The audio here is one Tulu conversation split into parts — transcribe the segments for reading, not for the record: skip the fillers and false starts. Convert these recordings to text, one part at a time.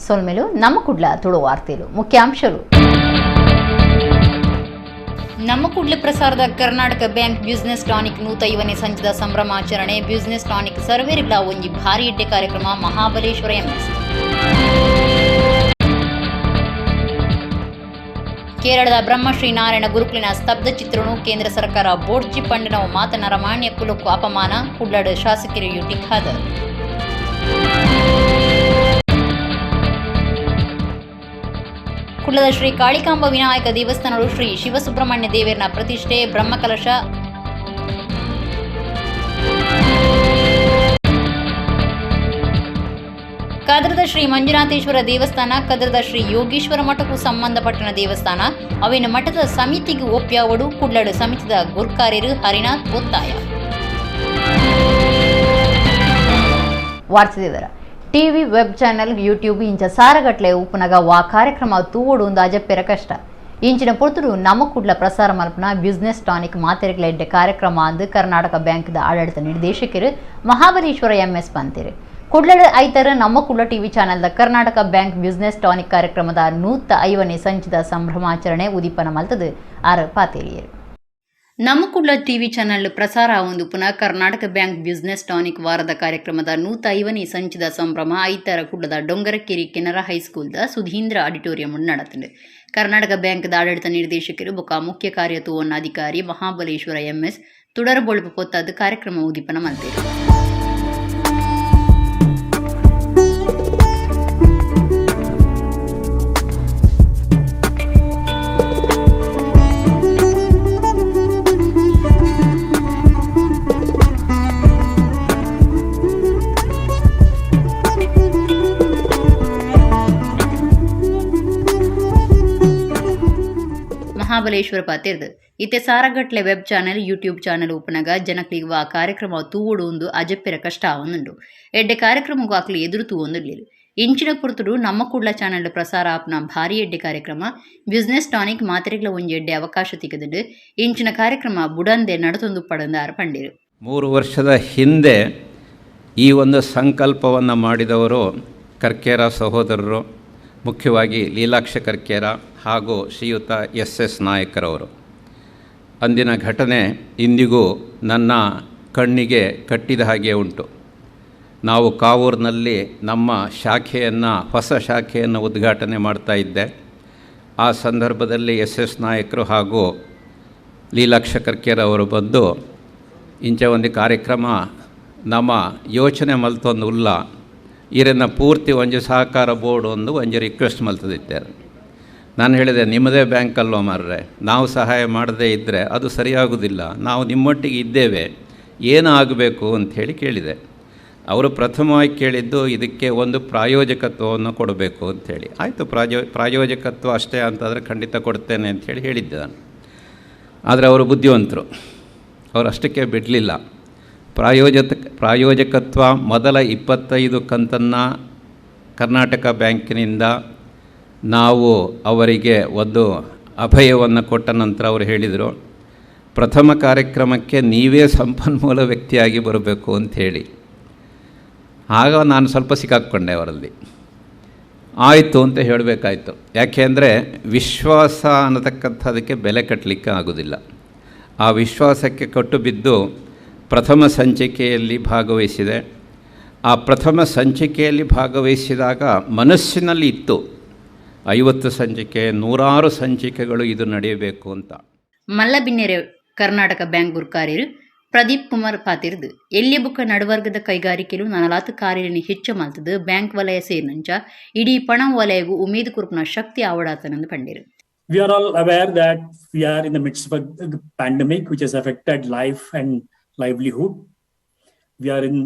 ಸೊಲ್ಮೆಲು ನಮ್ಮ ಕುಡ್ಲ ತುಳು ವಾರ್ತೆಲು ಮುಖ್ಯಾಂಶಗಳು. ನಮ್ಮ ಕುಡ್ಲ ಪ್ರಸಾರದ ಕರ್ನಾಟಕ ಬ್ಯಾಂಕ್ ಬಿಸಿನೆಸ್ ಟಾನಿಕ್ 150ನೇ ಸಂಚಿದ ಸಂಭ್ರಮಾಚರಣೆ. ಬಿಸಿನೆಸ್ ಟಾನಿಕ್ ಸರ್ವೇರ್ಗಳ ಒಂಜಿ ಭಾರಿ ಎಡ್ಡೆ ಕಾರ್ಯಕ್ರಮ. ಮಹಾಬಲೇಶ್ವರ ಎಂಎಸ್. ಕೇರಳದ ಬ್ರಹ್ಮಶ್ರೀ ನಾರಾಯಣ ಗುರುಕುಲಿನ ಸ್ತಬ್ಧ ಚಿತ್ರನು ಕೇಂದ್ರ ಸರ್ಕಾರ ಬೋರ್ಚಿ ಪಂಡನವು ಮಾತನರಮಾನ್ಯ ಕುಲಕ್ಕೂ ಅಪಮಾನ. ಕುಡ್ಲಡ್ ಶಾಸಕರು ಯುಟಿ ಖಾದರ್. ಕುಡ್ಲದ ಶ್ರೀ ಕಾಳಿಕಾಂಬ ವಿನಾಯಕ ದೇವಸ್ಥಾನಗಳು ಶ್ರೀ ಶಿವಸುಬ್ರಹ್ಮಣ್ಯ ದೇವರನ ಪ್ರತಿಷ್ಠೆ ಬ್ರಹ್ಮಕಲಶ. ಕದ್ರದ ಶ್ರೀ ಮಂಜುನಾಥೇಶ್ವರ ದೇವಸ್ಥಾನ ಕದ್ರದ ಶ್ರೀ ಯೋಗೀಶ್ವರ ಮಠಕ್ಕೂ ಸಂಬಂಧಪಟ್ಟನ ದೇವಸ್ಥಾನ ಅವಿನ ಮಠದ ಸಮಿತಿಗೆ ಒಪ್ಪ್ಯಾವಡು. ಕುಡ್ಲಡು ಸಮಿತಿದ ಗುರ್ಕಾರ್ಯರು ಹರಿನಾಥ್ ಒತ್ತಾಯ. ವಾರ್ತೆದಿವರ ಟಿವಿ ವೆಬ್ ಚಾನೆಲ್ ಯೂಟ್ಯೂಬ್ ಇಂಚ ಸಾರಗಟ್ಲೆ ಉಪನಗ ವಾ ಕಾರ್ಯಕ್ರಮ ತೂವೊಡು ಒಂದು ಅಜಪ್ಪೆರ ಕಷ್ಟ. ಇಂಚಿನ ಪೊರ್ತುಡು ನಮ್ಮ ಕುಡ್ಲ ಪ್ರಸಾರ ಮಲ್ಪನ ಬಿಸ್ನೆಸ್ ಟಾನಿಕ್ ಮಾತೆರೆಗ್ಲ ಎಡ್ಡೆ ಕಾರ್ಯಕ್ರಮ ಅಂದು ಕರ್ನಾಟಕ ಬ್ಯಾಂಕ್ದ ಆಡಳಿತ ನಿರ್ದೇಶಕರು ಮಹಾಬಲೇಶ್ವರ ಎಂಎಸ್ ಪಂತೇರು. ಕುಡ್ಲಡ್ ಐತರ ನಮ್ಮ ಕುಡ್ಲ ಟಿವಿ ಚಾನೆಲ್ದ ಕರ್ನಾಟಕ ಬ್ಯಾಂಕ್ ಬಿಸ್ನೆಸ್ ಟಾನಿಕ್ ಕಾರ್ಯಕ್ರಮದ 150ನೇ ಸಂಚಿದ ಸಂಭ್ರಮಾಚರಣೆ ಉದೀಪನ ಮಲ್ತದು ಆರ್ ಪಾತೇರಿಯರು. ನಮ್ಮ ಕುಡ್ಲ ಟಿವಿ ಚಾನೆಲ್ ಪ್ರಸಾರ ಒಂದು ಪುನಃ ಕರ್ನಾಟಕ ಬ್ಯಾಂಕ್ ಬಿಸ್ನೆಸ್ ಟಾನಿಕ್ ವಾರದ ಕಾರ್ಯಕ್ರಮದ 150ನೇ ಸಂಚಿದ ಸಂಭ್ರಮ ಐತರ ಕುಡ್ಲದ ಡೊಂಗರಕೇರಿ ಕೆನರಾ ಹೈಸ್ಕೂಲ್ದ ಸುಧೀಂದ್ರ ಆಡಿಟೋರಿಯಂ ನಡೆತಂಡು. ಕರ್ನಾಟಕ ಬ್ಯಾಂಕ್ದ ಆಡಳಿತ ನಿರ್ದೇಶಕರು ಬೊಕ ಮುಖ್ಯ ಕಾರ್ಯತುವನ್ನ ಅಧಿಕಾರಿ ಮಹಾಬಲೇಶ್ವರ ಎಂಎಸ್ ತುಡರ್ ಬೊಳುಪು ಪೊತ್ತಾದ ಕಾರ್ಯಕ್ರಮ ಉದೀಪನ ಮಲ್ತೇರು. ಮಹಾಬಲೇಶ್ವರ ಪಾತೆರ್ದು ಇತ್ತೆ ಸಾರಗಟ್ಲೆ ವೆಬ್ ಚಾನೆಲ್ ಯೂಟ್ಯೂಬ್ ಚಾನೆಲ್ ಉಪನಗ ಜನಕ್ಲಿಗ್ ವಾ ಕಾರ್ಯಕ್ರಮ ತೂವೊಡು ಒಂದು ಅಜಪ್ಪೆರ ಕಷ್ಟ ಆವೊಂದುಂಡು. ಎಡ್ಡೆ ಕಾರ್ಯಕ್ರಮಗೂ ಅಕ್ಲು ಎದುರು ತೂವೊಂದುಲ್ಲೆರ್. ಇಂಚಿನ ಪೊರ್ತುಡು ನಮ್ಮ ಕುಡ್ಲ ಚಾನೆಲ್ ಪ್ರಸಾರ ಆಪ್ನ ಭಾರಿ ಎಡ್ಡೆ ಕಾರ್ಯಕ್ರಮ ಬಿಸ್ನೆಸ್ ಟಾನಿಕ್ ಮಾತೆರೆಗ್ಲ ಒಂಜಿ ಎಡ್ಡೆ ಅವಕಾಶ ತಿಕ್ಕದುಂಡು. ಇಂಚಿನ ಕಾರ್ಯಕ್ರಮ ಬುಡಂದೆ ನಡತೊಂದು ಪಡಂದಾರ್ ಪಂಡಿರು. 3 ವರ್ಷದ ಹಿಂದೆ ಈ ಒಂದು ಸಂಕಲ್ಪವನ್ನು ಮಾಡಿದವರು ಕರ್ಕೇರ ಸಹೋದರರು, ಮುಖ್ಯವಾಗಿ ಲೀಲಾಕ್ಷ ಕರ್ಕೇರ ಹಾಗೂ ಶ್ರೀಯುತ ಎಸ್ ಎಸ್ ನಾಯಕರವರು. ಅಂದಿನ ಘಟನೆ ಇಂದಿಗೂ ನನ್ನ ಕಣ್ಣಿಗೆ ಕಟ್ಟಿದ ಹಾಗೆ ಉಂಟು. ನಾವು ಕಾವೂರಿನಲ್ಲಿ ನಮ್ಮ ಶಾಖೆಯನ್ನು, ಹೊಸ ಶಾಖೆಯನ್ನು ಉದ್ಘಾಟನೆ ಮಾಡ್ತಾ ಇದ್ದೆ. ಆ ಸಂದರ್ಭದಲ್ಲಿ ಎಸ್ ಎಸ್ ನಾಯಕರು ಹಾಗೂ ಲೀಲಾಕ್ಷ ಕರ್ಕೇರ ಅವರು ಬಂದು ಇಂಚ ಒಂದು ಕಾರ್ಯಕ್ರಮ ನಮ್ಮ ಯೋಚನೆ ಮಲ್ತೊಂದು ಉಲ್ಲ, ಈರನ್ನ ಪೂರ್ತಿ ಒಂಜಿ ಸಹಕಾರ ಬೋರ್ಡ್ ಒಂದು ಒಂಜಿ ರಿಕ್ವೆಸ್ಟ್ ಮಲ್ತದಿದ್ದಾರೆ. ನಾನು ಹೇಳಿದೆ, ನಿಮ್ಮದೇ ಬ್ಯಾಂಕಲ್ವ ಮಾರ್ರೆ, ನಾವು ಸಹಾಯ ಮಾಡದೇ ಇದ್ದರೆ ಅದು ಸರಿಯಾಗುವುದಿಲ್ಲ, ನಾವು ನಿಮ್ಮೊಟ್ಟಿಗೆ ಇದ್ದೇವೆ, ಏನಾಗಬೇಕು ಅಂಥೇಳಿ ಕೇಳಿದೆ. ಅವರು ಪ್ರಥಮವಾಗಿ ಕೇಳಿದ್ದು ಇದಕ್ಕೆ ಒಂದು ಪ್ರಾಯೋಜಕತ್ವವನ್ನು ಕೊಡಬೇಕು ಅಂಥೇಳಿ. ಆಯಿತು, ಪ್ರಾಯೋಜಕತ್ವ ಅಷ್ಟೇ ಅಂತಾದರೆ ಖಂಡಿತ ಕೊಡ್ತೇನೆ ಅಂಥೇಳಿ ಹೇಳಿದ್ದೆ ನಾನು. ಆದರೆ ಅವರು ಬುದ್ಧಿವಂತರು, ಅವರು ಅಷ್ಟಕ್ಕೆ ಬಿಡಲಿಲ್ಲ. ಪ್ರಾಯೋಜಕತ್ವ ಮೊದಲ 25 ಕಂತನ್ನು ಕರ್ನಾಟಕ ಬ್ಯಾಂಕಿನಿಂದ ನಾವು ಅವರಿಗೆ ಒಂದು ಅಭಯವನ್ನು ಕೊಟ್ಟ ನಂತರ ಅವರು ಹೇಳಿದರು, ಪ್ರಥಮ ಕಾರ್ಯಕ್ರಮಕ್ಕೆ ನೀವೇ ಸಂಪನ್ಮೂಲ ವ್ಯಕ್ತಿಯಾಗಿ ಬರಬೇಕು ಅಂಥೇಳಿ. ಆಗ ನಾನು ಸ್ವಲ್ಪ ಸಿಕ್ಕಾಕ್ಕೊಂಡೆ ಅವರಲ್ಲಿ. ಆಯಿತು ಅಂತ ಹೇಳಬೇಕಾಯ್ತು. ಯಾಕೆಂದರೆ ವಿಶ್ವಾಸ ಅನ್ನತಕ್ಕಂಥದಕ್ಕೆ ಬೆಲೆ ಕಟ್ಟಲಿಕ್ಕೆ ಆಗೋದಿಲ್ಲ. ಆ ವಿಶ್ವಾಸಕ್ಕೆ ಕಟ್ಟು ಬಿದ್ದು ಪ್ರಥಮ ಸಂಚಿಕೆಯಲ್ಲಿ ಭಾಗವಹಿಸಿದೆ. ಆ ಪ್ರಥಮ ಸಂಚಿಕೆಯಲ್ಲಿ ಭಾಗವಹಿಸಿದಾಗ ಮನಸ್ಸಿನಲ್ಲಿ ಇತ್ತು, 50 ಸಂಚಿಕೆ, 100 ಸಂಚಿಕೆಗಳು ಇದು ನಡೆಯಬೇಕು ಅಂತ. ಮಲ್ಲಬಿನ್ನೆರೆ ಕರ್ನಾಟಕ ಬ್ಯಾಂಕ್ ಗುರ್ಕಾರ್ಯರು ಪ್ರದೀಪ್ ಕುಮಾರ್ ಪಾತಿರ್ದು ಎಲ್ಲಿ ಬುಕ್ಕ ನಡುವರ್ಗದ ಕೈಗಾರಿಕೆಲು ನನಲಾತು ಕಾರ್ಯನಿ ಹೆಚ್ಚು ಮಲ್ತದು ಬ್ಯಾಂಕ್ ವಲಯ ಸೇರಿನಂಚ ಇಡೀ ಪಣ ವಲಯಗೂ ಉಮೇದು ಕುರುಪಿನ ಶಕ್ತಿ ಆವಡಾತನಂದು ಪಂಡಿರು. We are all aware that we are in the midst of a pandemic which has affected life and livelihood. We are in,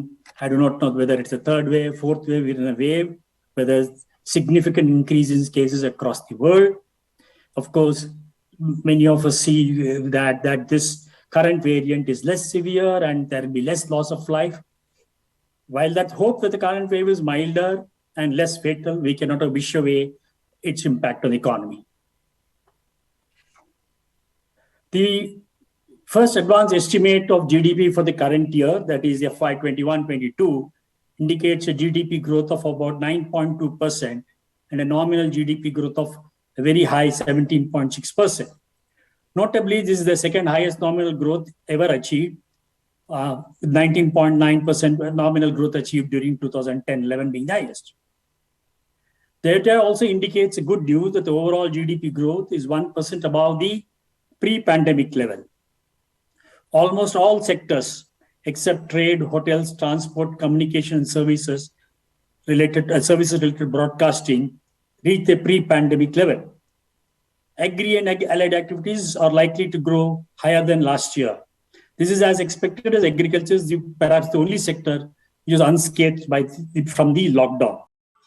I do not know whether it's a third wave, fourth wave, we're in a wave where there's significant increase in cases across the world. Of course, many of us see that this current variant is less severe and there will be less loss of life. While that hope that the current wave is milder and less fatal, we cannot wish away its impact on the economy. The first advance estimate of GDP for the current year, that is FY 21-22, indicates a GDP growth of about 9.2%. and a nominal GDP growth of a very high 17.6%. Notably, this is the second highest nominal growth ever achieved, with 19.9% nominal growth achieved during 2010-11 being the highest. The data also indicates good news that the overall GDP growth is 1% above the pre-pandemic level. Almost all sectors, except trade, hotels, transport, communication, and services related broadcasting, reach the pre-pandemic level. Agri and allied activities are likely to grow higher than last year. This is as expected, as agriculture is perhaps the only sector which is unscathed from the lockdown.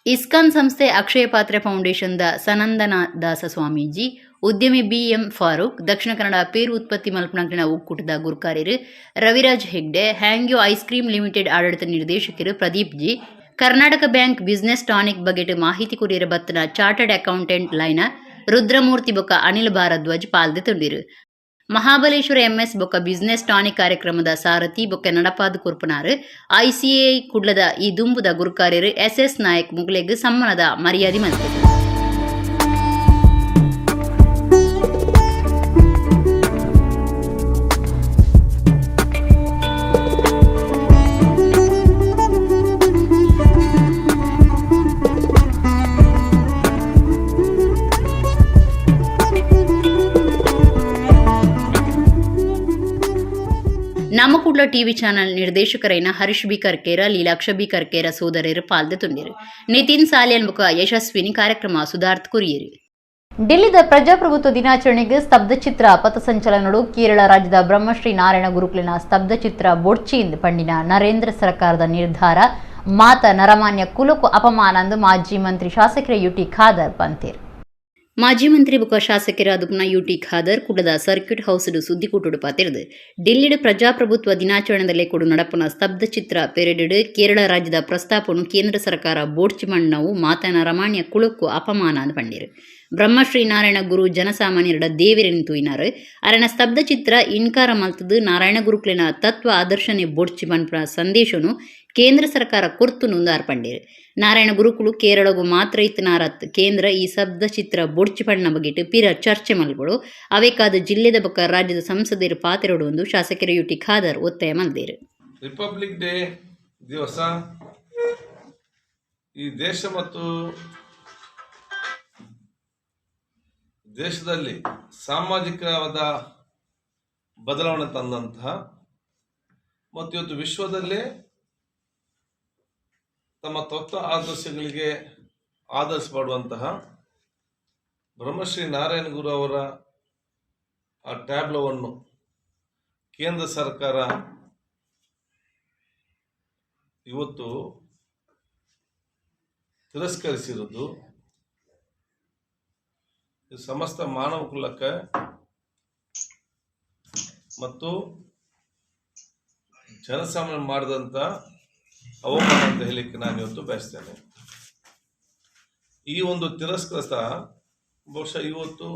ISKCON ಸಂಸ್ಥೆ ಅಕ್ಷಯ ಪಾತ್ರೆ ಫೌಂಡೇಶನ್ದ ಸನಂದನ ದಾಸ ಸ್ವಾಮೀಜಿ, ಉದ್ಯಮಿ BM Farooq, Dakshina Kannada ಪೇರು ಉತ್ಪತ್ತಿ ಮಲ್ಪನಂಕ್ಲಿನ ಒಕ್ಕೂಟದ ಗುರ್ಕಾರ್ಯರು Raviraj Hegde, Hangyo ice cream limited ಆಡಳಿತ ನಿರ್ದೇಶಕರು Pradeep G, Karnataka bank business tonic ಬಗೆಟ್ ಮಾಹಿತಿ ಕೊರಿಯರ ಬತ್ತನ ಚಾರ್ಟರ್ಡ್ ಅಕೌಂಟೆಂಟ್ ಲೈನ ರುದ್ರಮೂರ್ತಿ ಬೊಕ್ಕ ಅನಿಲ್ ಭಾರದ್ವಾಜ್ ಪಾಲ್ದೆ ತುಂಡಿರು. ಮಹಾಬಲೇಶ್ವರ ಎಂಎಸ್ ಬೊಕ್ಕ ಬಿಸ್ನೆಸ್ ಟಾನಿಕ್ ಕಾರ್ಯಕ್ರಮದ ಸಾರಥಿ ಬೊಕ್ಕ ನಡಪಾದ ಕೊರ್ಪನಾರು ಐಸಿಎಐ ಕುಡ್ಲದ ಈ ದುಂಬುದ ಗುರುಕಾರ್ಯರು ಎಸ್ ಎಸ್ ನಾಯಕ್ ಮುಗ್ಲೆಗ್ ಸಮ್ಮನದ ಮರ್ಯಾದೆ ಮಲ್ತೆರ್. ನಮ್ಮ ಕುಡ್ಲ ಟಿವಿ ಚಾನೆಲ್ ನಿರ್ದೇಶಕರೈನ ಹರೀಶ್ ಬಿ ಕರ್ಕೇರ, ಲೀಲಾಕ್ಷ ಬಿ ಕರ್ಕೇರ ಸೋದರರು ಪಾಲ್ದೆ ತುಂಡಿರು. ನಿತಿನ್ ಸಾಲಿಯನ್ ಬೊಕ್ಕ ಯಶಸ್ವಿನಿ ಕಾರ್ಯಕ್ರಮ ಸುಧಾರ್ತ್ ಕುರಿಯರು. ಡಿಲ್ಲಿದ ಪ್ರಜಾಪ್ರಭುತ್ವ ದಿನಾಚರಣೆಗೆ ಸ್ತಬ್ಧಚಿತ್ರ ಪಥಸಂಚಲನಡು ಕೇರಳ ರಾಜ್ಯದ ಬ್ರಹ್ಮಶ್ರೀ ನಾರಾಯಣ ಗುರುಕುಲಿನ ಸ್ತಬ್ಧಚಿತ್ರ ಬೊಡ್ಚಿಂದ್ ಪಂಡಿನ ನರೇಂದ್ರ ಸರ್ಕಾರದ ನಿರ್ಧಾರ ಮಾತ ನರಮಾನ್ಯ ಕುಲಕು ಅಪಮಾನ ಅಂದು ಮಾಜಿ ಮಂತ್ರಿ ಶಾಸಕರ ಯುಟಿ ಖಾದರ್ ಪಂತೇರ್. ಮಾಜಿ ಮಂತ್ರಿ ಬೊಕ್ಕ ಶಾಸಕರಾದ ಯುಟಿ ಖಾದರ್ ಕುಡದ ಸರ್ಕ್ಯೂಟ್ ಹೌಸ್ ಸುದ್ದಿಕೂಟುಡು ಪಾತಿರ್ದು ಡಿಲ್ಲಿಡ್ ಪ್ರಜಾಪ್ರಭುತ್ವ ದಿನಾಚರಣೆದಲ್ಲಿ ಕೊಡು ನಡಪನ ಸ್ತಬ್ಧ ಚಿತ್ರ ಪೆರೆಡ್ ಕೇರಳ ರಾಜ್ಯದ ಪ್ರಸ್ತಾಪನು ಕೇಂದ್ರ ಸರ್ಕಾರ ಬೋಡ್ಚಿ ಮಣ್ಣವು ಮಾತನ ರಮಾಣ್ಯ ಕುಳಕ್ಕು ಅಪಮಾನ ಅಂದ್ ಪಂಡಿರು. ಬ್ರಹ್ಮಶ್ರೀ ನಾರಾಯಣ ಗುರು ಜನಸಾಮಾನ್ಯರ ದೇವಿರೆನ್ ತೂಯಿನಾರು. ಅರಣ ಸ್ತಬ್ಧ ಚಿತ್ರ ಇನ್ಕಾರ ಮಲ್ತದು ನಾರಾಯಣ ಗುರುಕ್ಲಿನ ತತ್ವ ಆದರ್ಶನೆ ಬೋಡ್ಚಿ ಮನ್ಪುನ ಸಂದೇಶನು ಕೇಂದ್ರ ಸರ್ಕಾರ ಕೊರ್ತು ನುಂದಾರ್ ಪಂಡಿರು. ನಾರಾಯಣ ಗುರುಕುಲು ಕೇರಳಗು ಮಾತ್ರ ಇತ್ತನಾರತ್ ಕೇಂದ್ರ ಈ ಶಬ್ದ ಚಿತ್ರ ಬೊಡ್ಚಿ ಪಣ್ಣ ಬಗೆಟ್ ಪಿರ ಚರ್ಚೆ ಮಲ್ಪಡು ಅವೇಕಾದ ಜಿಲ್ಲೆದ ಬೊಕ್ಕ ರಾಜ್ಯದ ಸಂಸದರು ಪಾತೆರೊಡು ಒಂದು ಶಾಸಕರ ಯುಟಿ ಖಾದರ್ ಒತ್ತಾಯ ಮಲ್ದೇರು. ರಿಪಬ್ಲಿಕ್ ಡೇ ದಿವಸ ಈ ದೇಶ ಮತ್ತು ದೇಶದಲ್ಲಿ ಸಾಮಾಜಿಕವಾದ ಬದಲಾವಣೆ ತಂದಂತಹ ಮತ್ತು ಇವತ್ತು ವಿಶ್ವದಲ್ಲೇ ತಮ್ಮ ತತ್ವ ಆದರ್ಶಗಳಿಗೆ ಆದರ್ಶ ಮಾಡುವಂತಹ ಬ್ರಹ್ಮಶ್ರೀ ನಾರಾಯಣ ಗುರು ಅವರ ಆ ಟ್ಯಾಬ್ಲೋವನ್ನು ಕೇಂದ್ರ ಸರ್ಕಾರ ಇವತ್ತು ತಿರಸ್ಕರಿಸಿರುವುದು ಸಮಸ್ತ ಮಾನವ ಕುಲಕ್ಕೆ ಮತ್ತು ಜನಸಾಮಾನ್ಯ ಮಾಡಿದಂಥ ಅವಮಾನ ಅಂತ ಹೇಳಲಿಕ್ಕೆ ನಾನು ಇವತ್ತು ಬಯಸ್ತೇನೆ. ಈ ಒಂದು ತಿರಸ್ಕೃತ ಬಹುಶಃ ಇವತ್ತು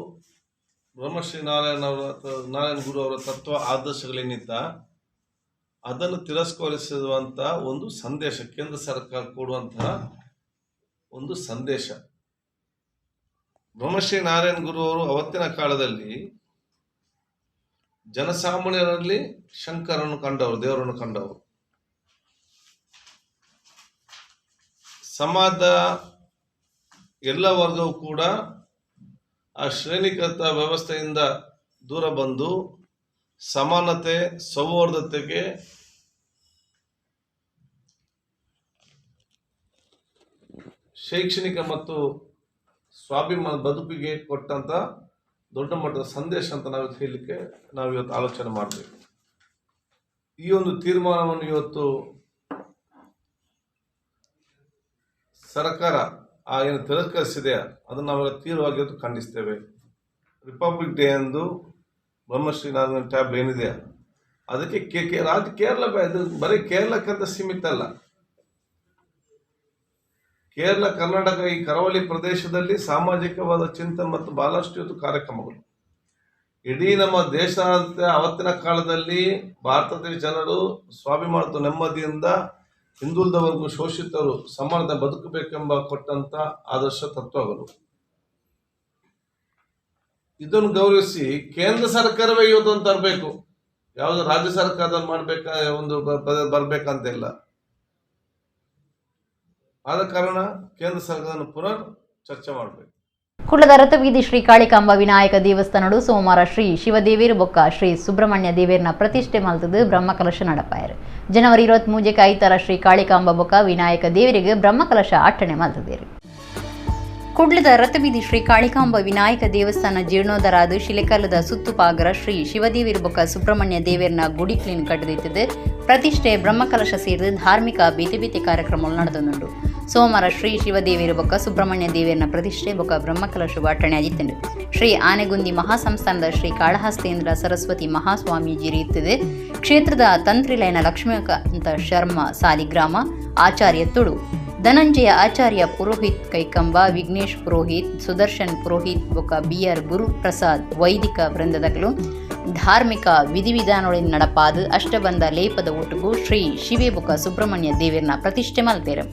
ಬ್ರಹ್ಮಶ್ರೀ ನಾರಾಯಣ ಅವರ ನಾರಾಯಣ ಗುರು ಅವರ ತತ್ವ ಆದರ್ಶಗಳೇನಿತ್ತ ಅದನ್ನು ತಿರಸ್ಕರಿಸುವಂಥ ಒಂದು ಸಂದೇಶ, ಕೇಂದ್ರ ಸರ್ಕಾರ ಕೊಡುವಂತಹ ಒಂದು ಸಂದೇಶ. ಬ್ರಹ್ಮಶ್ರೀ ನಾರಾಯಣ ಗುರು ಅವರು ಅವತ್ತಿನ ಕಾಲದಲ್ಲಿ ಜನಸಾಮಾನ್ಯರಲ್ಲಿ ಶಂಕರನ್ನು ಕಂಡವರು, ದೇವರನ್ನು ಕಂಡವರು. ಸಮಾಜದ ಎಲ್ಲ ವರ್ಗವೂ ಕೂಡ ಆ ಶ್ರೇಣೀಕೃತ ವ್ಯವಸ್ಥೆಯಿಂದ ದೂರ ಬಂದು ಸಮಾನತೆ, ಸೌಹಾರ್ದತೆಗೆ ಶೈಕ್ಷಣಿಕ ಮತ್ತು ಸ್ವಾಭಿಮಾನ ಬದುಕಿಗೆ ಕೊಟ್ಟಂತ ದೊಡ್ಡ ಮಟ್ಟದ ಸಂದೇಶ ಅಂತ ನಾವು ಹೇಳಲಿಕ್ಕೆ ನಾವು ಇವತ್ತು ಆಲೋಚನೆ ಮಾಡಬೇಕು. ಈ ಒಂದು ತೀರ್ಮಾನವನ್ನು ಇವತ್ತು ಸರ್ಕಾರ ಆ ಏನು ತಿರಸ್ಕರಿಸಿದೆ ಅದನ್ನು ನಾವೆಲ್ಲ ತೀವ್ರವಾಗಿ ಇವತ್ತು ಖಂಡಿಸ್ತೇವೆ. ರಿಪಬ್ಲಿಕ್ ಡೇ ಅಂದು ಬ್ರಹ್ಮಶ್ರೀ ನಾರಾಯಣ ಟ್ಯಾಬ್ ಏನಿದೆ ಅದಕ್ಕೆ ರಾಜ್ಯ ಕೇರಳ ಬರೀ ಕೇರಳಕ್ಕಂತ ಸೀಮಿತ ಅಲ್ಲ, ಕೇರಳ, ಕರ್ನಾಟಕ ಈ ಕರಾವಳಿ ಪ್ರದೇಶದಲ್ಲಿ ಸಾಮಾಜಿಕವಾದ ಚಿಂತನೆ ಮತ್ತು ಬಹಳಷ್ಟು ಇವತ್ತು ಕಾರ್ಯಕ್ರಮಗಳು ಇಡೀ ನಮ್ಮ ದೇಶ ಅಂತ ಅವತ್ತಿನ ಕಾಲದಲ್ಲಿ ಭಾರತದ ಜನರು ಸ್ವಾಭಿಮಾನ ನೆಮ್ಮದಿಯಿಂದ ಹಿಂದುಳಿದವರೆಗೂ ಶೋಷಿತರು ಸಮಾನದ ಬದುಕಬೇಕೆಂಬ ಕೊಟ್ಟಂಥ ಆದರ್ಶ ತತ್ವಗಳು. ಇದನ್ನು ಗೌರವಿಸಿ ಕೇಂದ್ರ ಸರ್ಕಾರವೇ ಇವತ್ತೊಂದು ತರಬೇಕು, ಯಾವುದು ರಾಜ್ಯ ಸರ್ಕಾರದಲ್ಲಿ ಮಾಡಬೇಕ ಒಂದು ಬರಬೇಕಂತ ಇಲ್ಲ. ಆದ ಕಾರಣ ಕೇಂದ್ರ ಸರ್ಕಾರವನ್ನು ಪುನರ್ ಚರ್ಚೆ ಮಾಡಬೇಕು. ಕುಳ್ಳದ ರಥಬೀದಿ ಶ್ರೀ ಕಾಳಿಕಾಂಬ ವಿನಾಯಕ ದೇವಸ್ಥಾನಡು ಸೋಮವಾರ ಶ್ರೀ ಶಿವದೇವಿರು ಬೊಕ್ಕ ಶ್ರೀ ಸುಬ್ರಹ್ಮಣ್ಯ ದೇವೇರ್ನ ಪ್ರತಿಷ್ಠೆ ಮಲ್ತದು ಬ್ರಹ್ಮಕಲಶ ನಡಪಾಯರು. ಜನವರಿ 23ಕ್ಕೆ ಐತಾರ ಶ್ರೀ ಕಾಳಿಕಾಂಬ ಬೊಕ್ಕ ವಿನಾಯಕ ದೇವರಿಗೆ ಬ್ರಹ್ಮಕಲಶ ಅಟ್ಟಣೆ ಮಲ್ತದೇರು. ಕುಡ್ಲದ ರಥಬೀದಿ ಶ್ರೀ ಕಾಳಿಕಾಂಬ ವಿನಾಯಕ ದೇವಸ್ಥಾನ ಜೀರ್ಣೋದ್ಧಾರಾದ ಶಿಲೆಕಲ್ಲದ ಸುತ್ತುಪಾಗರ ಶ್ರೀ ಶಿವದೇವಿರು ಬೊಕ್ಕ ಸುಬ್ರಹ್ಮಣ್ಯ ದೇವೇರ್ನ ಗುಡಿ ಕ್ಲೀನ್ ಕಟ್ಟದಿತ್ತದು ಪ್ರತಿಷ್ಠೆ ಬ್ರಹ್ಮಕಲಶ ಸೇರಿದ ಧಾರ್ಮಿಕ ಬೇತೆ ಬೇತೆ ಕಾರ್ಯಕ್ರಮಗಳು ನಡೆದುಂಡು. ಸೋಮವಾರ ಶ್ರೀ ಶಿವದೇವಿರು ಬೊಕ್ಕ ಸುಬ್ರಹ್ಮಣ್ಯ ದೇವೇರ್ನ ಪ್ರತಿಷ್ಠೆ ಬೊಕ್ಕ ಬ್ರಹ್ಮಕಲಶ ಅಟ್ಟಣೆ ಆಗಿತ್ತುಂಡು. ಶ್ರೀ ಆನೆಗುಂದಿ ಮಹಾಸಂಸ್ಥಾನದ ಶ್ರೀ ಕಾಳಹಸ್ತೇಂದ್ರ ಸರಸ್ವತಿ ಮಹಾಸ್ವಾಮೀಜಿ ಇತ್ತದೆ. ಕ್ಷೇತ್ರದ ತಂತ್ರಿಲಯನ ಲಕ್ಷ್ಮೀಕಾಂತ ಶರ್ಮ ಸಾಲಿಗ್ರಾಮ ಆಚಾರ್ಯ ತುಳು ಧನಂಜಯ ಆಚಾರ್ಯ ಪುರೋಹಿತ್ ಕೈಕಂಬ ವಿಘ್ನೇಶ್ ಪುರೋಹಿತ್ ಸುದರ್ಶನ್ ಪುರೋಹಿತ್ ಬೊಕ್ಕ ಬಿ.ಆರ್. ಗುರುಪ್ರಸಾದ್ ವೈದಿಕ ವೃಂದದಗಳು ಧಾರ್ಮಿಕ ವಿಧಿವಿಧಾನಗಳಿಂದ ನಡಪಾದ ಅಷ್ಟಬಂಧ ಲೇಪದ ಒಟ್ಟುಗು ಶ್ರೀ ಶಿವೆ ಬೊಕ್ಕ ಸುಬ್ರಹ್ಮಣ್ಯ ದೇವರನ್ನ ಪ್ರತಿಷ್ಠೆ ಮಲ್ತೇರು.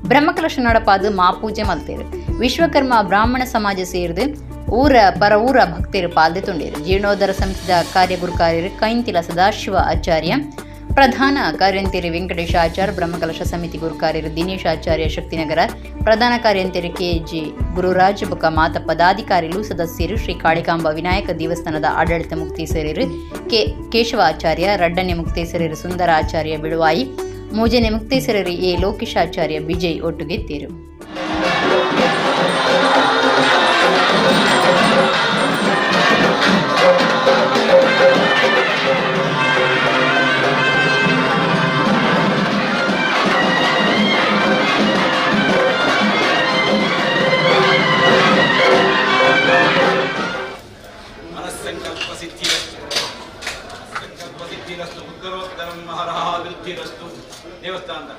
ಬ್ರಹ್ಮಕಲಶ ನಡಪಾದ ಮಾಪೂಜೆ ಮಲ್ತೇರು. ವಿಶ್ವಕರ್ಮ ಬ್ರಾಹ್ಮಣ ಸಮಾಜ ಸೇರಿದು ಊರ ಪರ ಊರ ಭಕ್ತರು ಪಾಲ್ದೆ ತುಂಡೇರು. ಜೀರ್ಣೋದ್ಧಾರ ಸಮಿತಿದ ಕಾರ್ಯಗುರುಕಾರ್ಯರು ಕೈಂತಿಲ ಸದಾಶಿವ ಆಚಾರ್ಯ, ಪ್ರಧಾನ ಕಾರ್ಯಂತೇರಿ ವೆಂಕಟೇಶ ಆಚಾರ್, ಬ್ರಹ್ಮಕಲಶ ಸಮಿತಿ ಗುರುಕಾರ್ಯರು ದಿನೇಶ್ ಆಚಾರ್ಯ ಶಕ್ತಿನಗರ, ಪ್ರಧಾನ ಕಾರ್ಯಂತೇರಿ ಕೆ ಜಿ ಗುರುರಾಜ್ ಬೊಕ್ಕ ಮಾತ ಪದಾಧಿಕಾರಿಗಳು ಸದಸ್ಯರು ಶ್ರೀ ಕಾಳಿಕಾಂಬ ವಿನಾಯಕ ದೇವಸ್ಥಾನದ ಆಡಳಿತ ಮುಕ್ತೇಸರರು ಕೆ ಕೇಶವ ಆಚಾರ್ಯ, ರಡ್ಡನೆ ಮುಕ್ತೇಸರರು ಸುಂದರ ಆಚಾರ್ಯ ಬಿಳುವಾಯಿ, ಮೂಜನೆ ಮುಕ್ತೇಸರರು ಎ ಲೋಕೇಶಾಚಾರ್ಯ ವಿಜಯ್ ಒಟ್ಟುಗೆತ್ತೇರು. ದೇವಸ್ಥಾನದ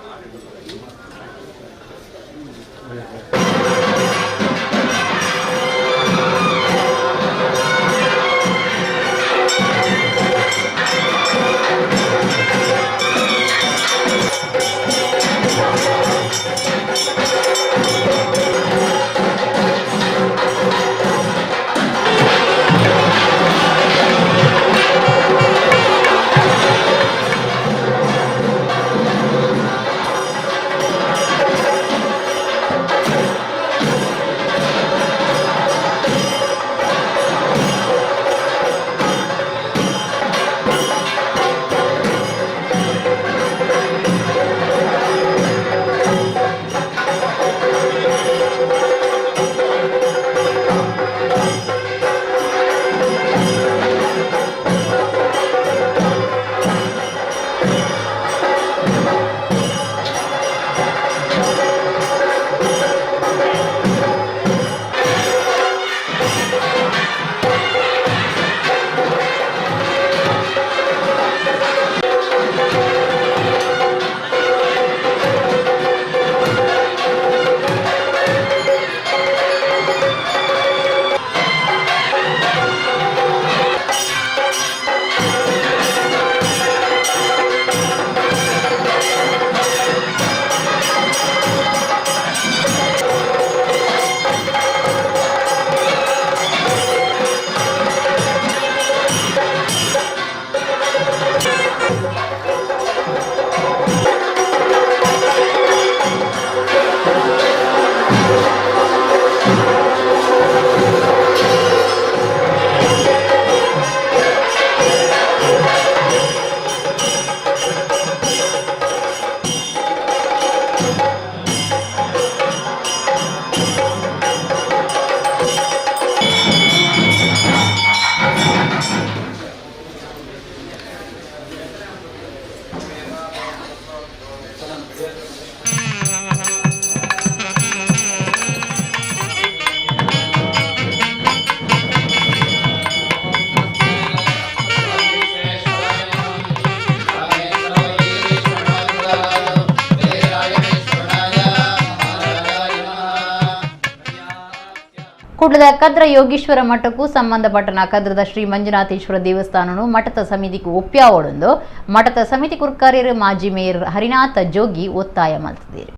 ಕುಡ್ಲದ ಕದ್ರ ಯೋಗೀಶ್ವರ ಮಠಕ್ಕೂ ಸಂಬಂಧಪಟ್ಟನ ಕದ್ರದ ಶ್ರೀ ಮಂಜುನಾಥೇಶ್ವರ ದೇವಸ್ಥಾನನು ಮಠದ ಸಮಿತಿಗೆ ಒಪ್ಪ್ಯಾವೊಡೊಂದು ಮಠದ ಸಮಿತಿ ಕುರ್ಕಾರ್ಯರು ಮಾಜಿ ಮೇಯರ್ ಹರಿನಾಥ ಜೋಗಿ ಒತ್ತಾಯ ಮಲ್ತಿದ್ದೀರಿ.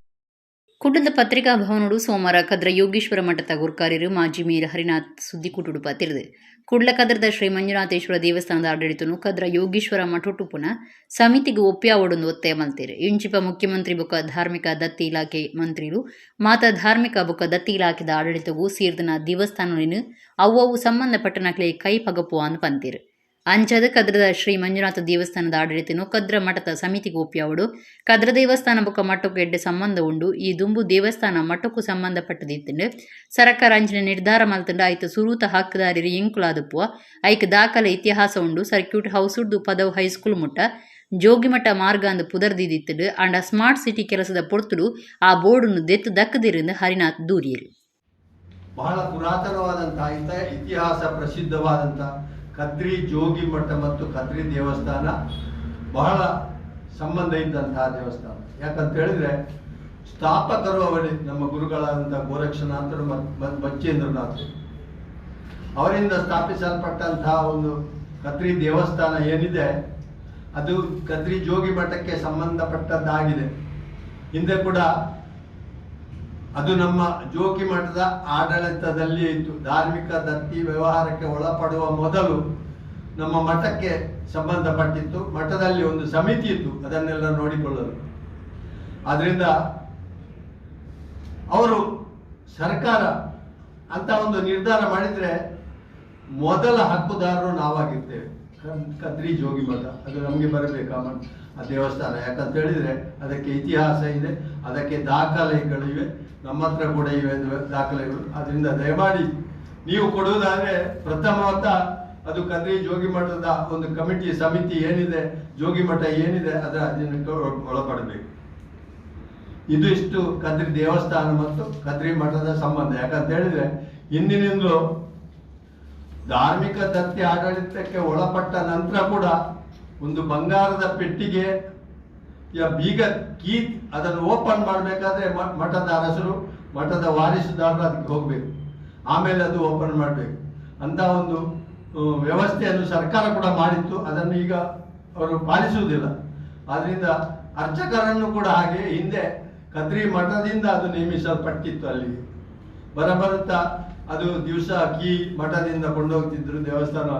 ಕುಡ್ಲದ ಪತ್ರಿಕಾ ಭವನಡು ಸೋಮವಾರ ಕದ್ರ ಯೋಗೀಶ್ವರ ಮಠದ ಗುರ್ಕಾರ್ಯರು ಮಾಜಿ ಮೇಯರ್ ಹರಿನಾಥ್ ಸುದ್ದಿಕೂಟುಡು ಪತಿರಿದೆ. ಕುಡ್ಲ ಕದ್ರದ ಶ್ರೀ ಮಂಜುನಾಥೇಶ್ವರ ದೇವಸ್ಥಾನದ ಆಡಳಿತನು ಕದ್ರ ಯೋಗೀಶ್ವರ ಮಠೊಟ್ಟುಪುನ ಸಮಿತಿಗೆ ಒಪ್ಪ್ಯಾವೊಡೊಂದು ಒತ್ತಾಯ ಮಲ್ತೇರು. ಇಂಚಿಪ ಮುಖ್ಯಮಂತ್ರಿ ಬೊಕ್ಕ ಧಾರ್ಮಿಕ ದತ್ತಿ ಇಲಾಖೆ ಮಂತ್ರಿಲು ಮಾತ ಧಾರ್ಮಿಕ ಬೊಕ್ಕ ದತ್ತಿ ಇಲಾಖೆದ ಆಡಳಿತಗೂ ಸೇರ್ದನ ದೇವಸ್ಥಾನಲಿನ ಅವ್ವವು ಸಂಬಂಧಪಟ್ಟನಕ್ಲೆ ಕೈ ಪಗಪುವ ಅಂದ್ ಪಂತೀರು. ಅಂಚದ ಕದ್ರದ ಶ್ರೀ ಮಂಜುನಾಥ ದೇವಸ್ಥಾನದ ಆಡಳಿತನು ಕದ್ರ ಮಠದ ಸಮಿತಿಗೆ ಒಪ್ಪ್ಯಾವಡು. ಕದ್ರ ದೇವಸ್ಥಾನ ಬೊಕ್ಕ ಮಠಕ್ಕೂ ಎಡ್ಡೆ ಸಂಬಂಧ ಉಂಡು. ಈ ದುಂಬು ದೇವಸ್ಥಾನ ಮಠಕ್ಕೂ ಸಂಬಂಧಪಟ್ಟದಿತ್ತಂಡು. ಸರಕಾರ ಅಂಚಿನ ನಿರ್ಧಾರ ಮಲ್ತಂಡ ಆಯ್ತು ಸುರೂತ ಹಕ್ಕುದಾರಿರು ಎಂಕುಲಾದುಪ್ಪುವ. ಐಕ್ ದಾಖಲೆ ಇತಿಹಾಸ ಉಂಡು. ಸರ್ಕ್ಯೂಟ್ ಹೌಸುಡ್ದು ಪದವು ಹೈಸ್ಕೂಲ್ ಮುಟ್ಟ ಜೋಗಿಮಠ ಮಾರ್ಗ ಅಂದ್ ಪುದರ್ದಿದಿತ್ತುಂಡು. ಆಂಡ ಸ್ಮಾರ್ಟ್ ಸಿಟಿ ಕೆಲಸದ ಪೊರ್ತುಡು ಆ ಬೋರ್ಡುನು ದೆತ್ತು ದಕ್ಕದಿರಿಂದ ಹರಿನಾಥ್ ದೂರಿಯರು. ಬಹಳ ಪುರಾತನವಾದಂತಹ ಇತಿಹಾಸ ಪ್ರಸಿದ್ಧವಾದಂಥ ಕದ್ರಿ ಜೋಗಿ ಮಠ ಮತ್ತು ಕದ್ರಿ ದೇವಸ್ಥಾನ ಬಹಳ ಸಂಬಂಧ ಇದ್ದಂತಹ ದೇವಸ್ಥಾನ. ಯಾಕಂತ ಹೇಳಿದ್ರೆ, ಸ್ಥಾಪಕರು ಅವರೇ, ನಮ್ಮ ಗುರುಗಳಾದಂಥ ಗೋರಕ್ಷನಾಥರು ಮತ್ತು ಬಚ್ಚೇಂದ್ರನಾಥರು. ಅವರಿಂದ ಸ್ಥಾಪಿಸಲ್ಪಟ್ಟಂತಹ ಒಂದು ಕದ್ರಿ ದೇವಸ್ಥಾನ ಏನಿದೆ, ಅದು ಕದ್ರಿ ಜೋಗಿ ಮಠಕ್ಕೆ ಸಂಬಂಧಪಟ್ಟದ್ದಾಗಿದೆ. ಹಿಂದೆ ಕೂಡ ಅದು ನಮ್ಮ ಜೋಗಿ ಮಠದ ಆಡಳಿತದಲ್ಲಿಯೇ ಇತ್ತು. ಧಾರ್ಮಿಕ ದತ್ತಿ ವ್ಯವಹಾರಕ್ಕೆ ಒಳಪಡುವ ಮೊದಲು ನಮ್ಮ ಮಠಕ್ಕೆ ಸಂಬಂಧಪಟ್ಟಿತ್ತು. ಮಠದಲ್ಲಿ ಒಂದು ಸಮಿತಿ ಇತ್ತು ಅದನ್ನೆಲ್ಲ ನೋಡಿಕೊಳ್ಳಲು. ಆದ್ದರಿಂದ ಅವರು ಸರ್ಕಾರ ಅಂತ ಒಂದು ನಿರ್ಧಾರ ಮಾಡಿದರೆ ಮೊದಲ ಹಕ್ಕುದಾರರು ನಾವಾಗಿರ್ತೇವೆ. ಕದ್ರಿ ಜೋಗಿ ಮಠ ಅದು ನಮಗೆ ಬರಬೇಕು ಆ ದೇವಸ್ಥಾನ. ಯಾಕಂತ ಹೇಳಿದರೆ, ಅದಕ್ಕೆ ಇತಿಹಾಸ ಇದೆ, ಅದಕ್ಕೆ ದಾಖಲೆಗಳಿವೆ, ನಮ್ಮ ಹತ್ರ ಕೂಡ ಇವೆ ದಾಖಲೆಗಳು. ಅದರಿಂದ ದಯಮಾಡಿ ನೀವು ಕೊಡುವುದಾದರೆ ಪ್ರಥಮವತ ಅದು ಕದ್ರಿ ಜೋಗಿ ಮಠದ ಒಂದು ಕಮಿಟಿ, ಸಮಿತಿ ಏನಿದೆ, ಜೋಗಿ ಮಠ ಏನಿದೆ, ಅದರ ಅಧೀನಕ್ಕೆ ಒಳಪಡಬೇಕು. ಇದು ಇಷ್ಟು ಕದ್ರಿ ದೇವಸ್ಥಾನ ಮತ್ತು ಕದ್ರಿ ಮಠದ ಸಂಬಂಧ. ಯಾಕಂತ ಹೇಳಿದ್ರೆ, ಹಿಂದಿನಿಂದಲೂ ಧಾರ್ಮಿಕ ದತ್ತಿ ಆಡಳಿತಕ್ಕೆ ಒಳಪಟ್ಟ ನಂತರ ಕೂಡ ಒಂದು ಬಂಗಾರದ ಪೆಟ್ಟಿಗೆ ಬೀಗ, ಕೀ, ಅದನ್ನು ಓಪನ್ ಮಾಡಬೇಕಾದ್ರೆ ಮಠದ ಅರಸರು, ಮಠದ ವಾರಿಸುದಾರರು ಅದಕ್ಕೆ ಹೋಗಬೇಕು, ಆಮೇಲೆ ಅದು ಓಪನ್ ಮಾಡಬೇಕು ಅಂತ ಒಂದು ವ್ಯವಸ್ಥೆಯನ್ನು ಸರ್ಕಾರ ಕೂಡ ಮಾಡಿತ್ತು. ಅದನ್ನು ಈಗ ಅವರು ಪಾಲಿಸುವುದಿಲ್ಲ. ಆದ್ದರಿಂದ ಅರ್ಚಕರನ್ನು ಕೂಡ ಹಾಗೆ ಹಿಂದೆ ಕದ್ರಿ ಮಠದಿಂದ ಅದು ನೇಮಿಸಲ್ಪಟ್ಟಿತ್ತು. ಅಲ್ಲಿಗೆ ಬರಬರುತ್ತಾ ಅದು ದಿವಸ ಕೀ ಮಠದಿಂದ ಕೊಂಡೋಗ್ತಿದ್ರು ದೇವಸ್ಥಾನ